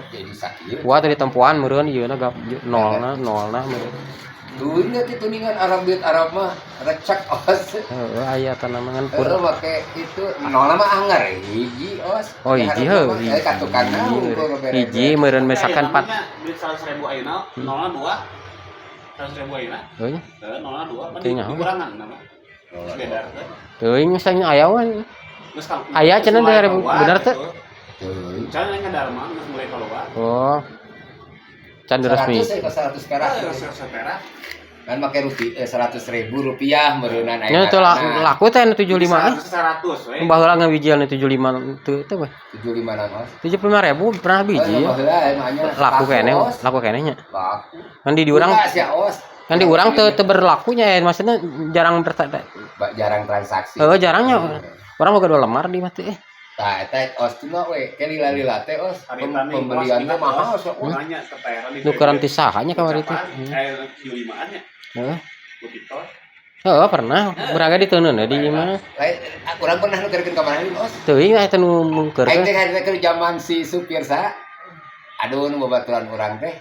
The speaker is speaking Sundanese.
Jadi sakieu. Wah, tadi tempuan meureun ieu na gap nolna nolna meureun. Duit teh tuningan Arab, duit Arab mah recek, Os. Heeh, aya tanaman pur. Heeh, make itu nolna mah anggar hiji, Os. Oh, hiji heuh. Eh, ka tukangna unggul. Hiji meureun misalkan Ayeuna pat. mah duit 100.000 ayeuna nolna dua. 100.000 ayeuna. Heuh nya. Heeh, nolna dua kan Teu nyaho. Dikurangan nama. Geus beda teh. Teuing misalnya aya we. Geus kang. Aya geus cenah mulai 2000 keluar, bener teh? gitu. Can yang ngedarma geus mulai keluar. Oh. Can resmi. 100 ke 100 perak. Heeh, 100 perak. Kan make rupiah, 100.000 rupiah meureunnan aya. Nya teu laku teh nu 75 eh. 100 we. Baheula ngawijian nu 75 teu teh we. 75 na, Os. 75.000 pernah biji. Oh, baheula emang nya. Laku keneh, Os. laku keneh nya. Laku. Kan di urang Buka sia, Os. Kan di urang teu teu berlakunya ya, maksudnya jarang Jarang transaksi. Heeh, jarangnya. Urang boga dua lemar di mah teh. Eh. Tah, eta Os cuma we, ke lila-lila teh, Os. Harita nih, Pembelian teh mahal sok, Os. Nanya ke Thailand di Nukeran ti saha nya kamari teh. Eh, 75-an nya. Heeh. Bukito. Heeh, pernah. Beraga diteunun di imah. Lain urang pernah nukerkeun ka mana, Os? Teuing aya teh nu Aing mungkeurkeun. teh harita keur zaman si supir sa. Aduh, nu babaturan urang teh.